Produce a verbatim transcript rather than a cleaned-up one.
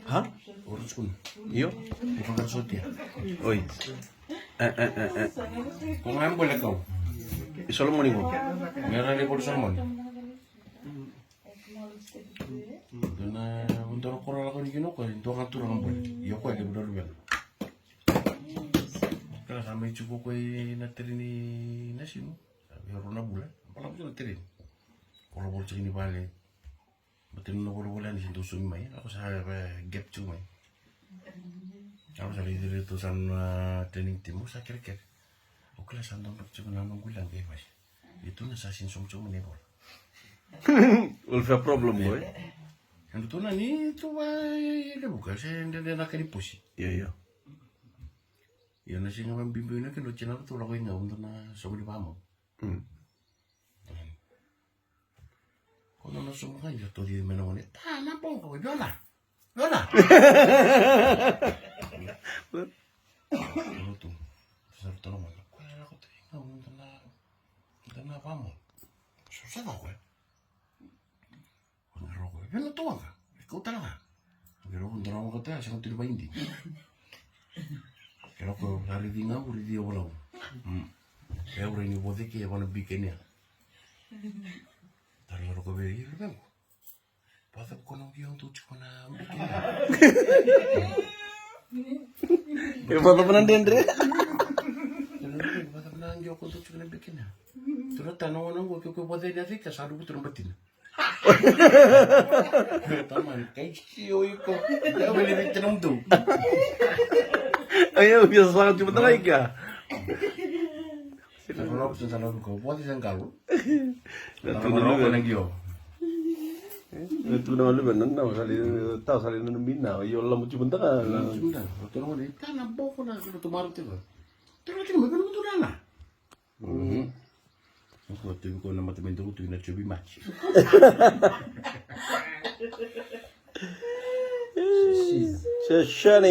Ha? Io. Oi. E, e, e, e. Ko ga e bole kau. I Solomoni qo. Mera ni bole Solomoni. Dua na, dua na koro lako ni kina o koya, dua ga turaga bole. Io, o koya levu na luvena. Kila sa mai tiko o koya na tereni na sinu. Sa vei rua na vula. Balavu tiko na tereni. Koro voli tiko ni vale. Matani na volavola yani sa dau saumi mai, lako sa, e, gap tiko mai. Lako sa raici iratou sa na training team, au sa kerekere. Au kila sa dau drop tiko na noqu leqa i vale. Iratou na sa sini sogosogo mai na ivola. Welfare problem, boy. Iratou na ni tu va i Levuka, se dredre na ka ni posi. Io, io. Io, na siga vabibi na kena oti na ratou lako i gau, dua na sogo ni vamau. Mm. Ko na sogo ga, io, tou cici mai na gone. Ta na boga, oi, Viola. Viola. Io, tu. Sa ratou na gone. Ko na lako tu i gau, dua na, dua na vamau. So sa ga koya. Vaqara o koya, vei na toaga? E kau tale ga. Vaqara o koya, dua na waka tale, sega tu ni vakaidina. Vaqara o koya, sa raici ga, au raici au walau. Mm. E au rai ni voce ke, e vana bikenia. Tale ga o koya vei, ira vei au. Vacava ko na qio dou tiko na bikenia? E vacava na dredre? Vacava na qio ko dou tiko na bikenia? Tura tana wana qo, ke ko voce ni a cika, sa luvutu na batina. Tamani, kai sio iko. Ia, vele vei tena mudou. Ai, au via saga tu mata ga ika. Sa na lako tu sa na luka, voti sa qalo. Na tu na luka na qio. Na tu na luka na na, sa li, ta sa li na mina, io lamu tu mata ga. Lamu tu mata ga. Tu na wale, ta na boko na, tu maru tu. Tu na tu na, tu na na. Mhm. Ko tu ko na mata mai tu na tu bi mati. Session.